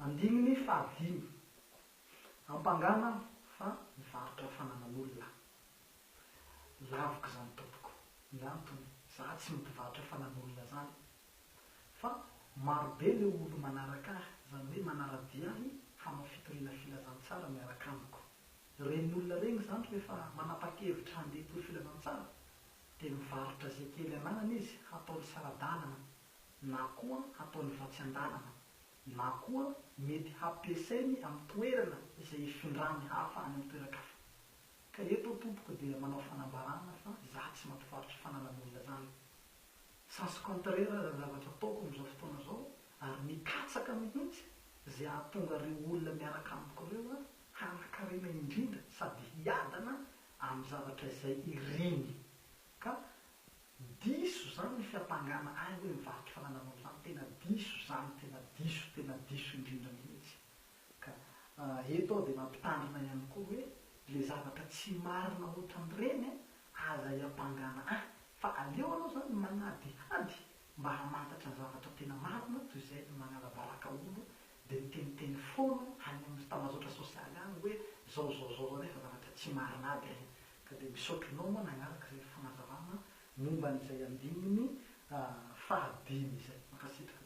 Andininy fahadimy, Ampangana aho fa mivarotra fananan'olona. Laviko izany tompoko. Ny antony, za tsy mpivarotra fanan'olona zany. Fa marobe le olo manaraka ahy, zany hoe manara-dia ahy hanao fitoriana filazantsara miaraka amiko. Reny olona reny zany rehefa manapa-kevitra handeha hitory filazantsara dia mivarotra ze kely ananany izy hataony sara-dalana na koa hataony vatsy an-dalana na koa mety hampiasainy amin'ny toerana izay hifindrany hafa any amin'ny toeran-kafa. Ka eto aho tompoko dia manao fanambarana fa izaho tsy mampivarotra fananan'olona zany. Sens contraire aza ny zavatra ataoko amin'izao fotoana izao ary mikatsaka mihitsy izay hahatonga ireo olona miaraka amiko ireo hanan-karena indrindra sady hiadana amin'ny zavatra izay iriny. Ka diso zany ny fiampangana ahy hoe mivarotra fananan'olona zany, tena diso zany, tena diso, tena diso indrindra mihitsy. Ka eto aho dia mampitandrina ihany koa hoe le zavatra tsy marina ohatran'ireny aza iampangana ahy fa aleo aloha zany manadihady mba hamantatra ny zavatra tena marina toy izay ny manala baraka olo dia miteniteny foana any amin'ny tambazotra sosialy any hoe zao zao zao zao nefa zavatra tsy marina aby ireny. Ka dia misaotra anao moa nagnaraka izay fanazavana momba an'izay andininy fahadimy izay. Mankasitraka.